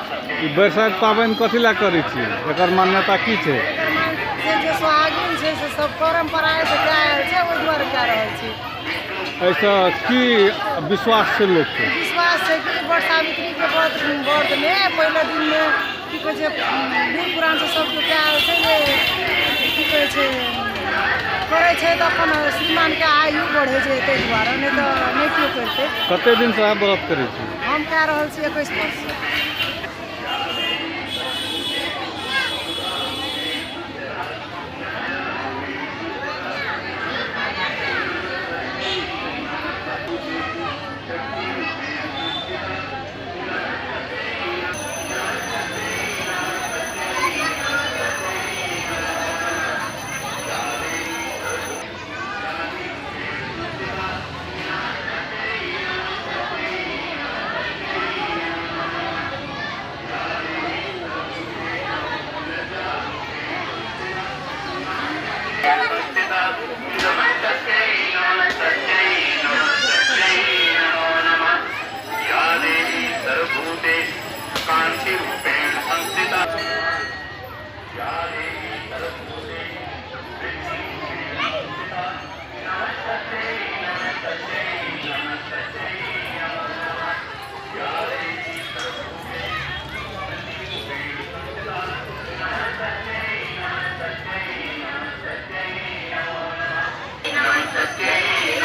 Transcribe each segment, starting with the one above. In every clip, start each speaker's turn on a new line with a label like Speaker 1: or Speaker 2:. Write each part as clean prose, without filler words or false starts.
Speaker 1: ई बैसाख पाबनि कथी लए करै छी, एकर मान्यता की छै?
Speaker 2: से जे सोहागिन छै से सब परम्परासँ कए आयल छै, ओहि दुआरे कए रहल छी।
Speaker 1: एहिसँ की विश्वास छै लोकके?
Speaker 2: विश्वास छै कि वट सावित्रीके व्रत व्रतमे पहिले दिनमे की कहै छै, बूढ़ पुरानसँ सब केओ कए आयल छै जे की कहै छै, करै छै तऽ अपन श्रीमानके आयु बढ़ै छै, ताहि दुआरे, नहि तऽ नहि केओ करितै।
Speaker 1: कते दिनसँ अहाँ व्रत करै छी?
Speaker 2: हम कए रहल छी 21 वर्षसँ।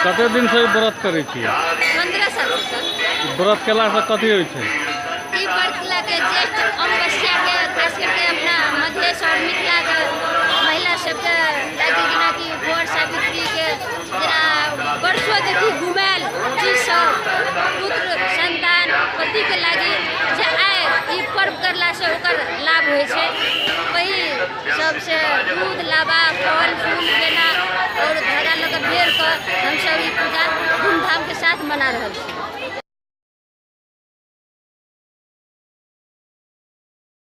Speaker 1: कते दिनसँ ई व्रत करै छियै?
Speaker 3: 15 साल सर।
Speaker 1: व्रत केलासँ कथी होइ छै?
Speaker 3: ई व्रत लऽ के ज्येष्ठ अमावस्या के खास करके अपना मधेश और मिथिला के महिला सबके लागि जेनाकि वट सावित्री के जेना वर्षो देखी घुमायल चीज सब पुत्र संतान पतिके लागि जे आइ ई पर्व करलासँ ओकर लाभ होइ छै, वही सबसँ दूध लाबा फल फूल बेला और धागा लऽ कऽ बेर कऽ हमसब ई पूजा धूमधामके साथ मना रहल छी।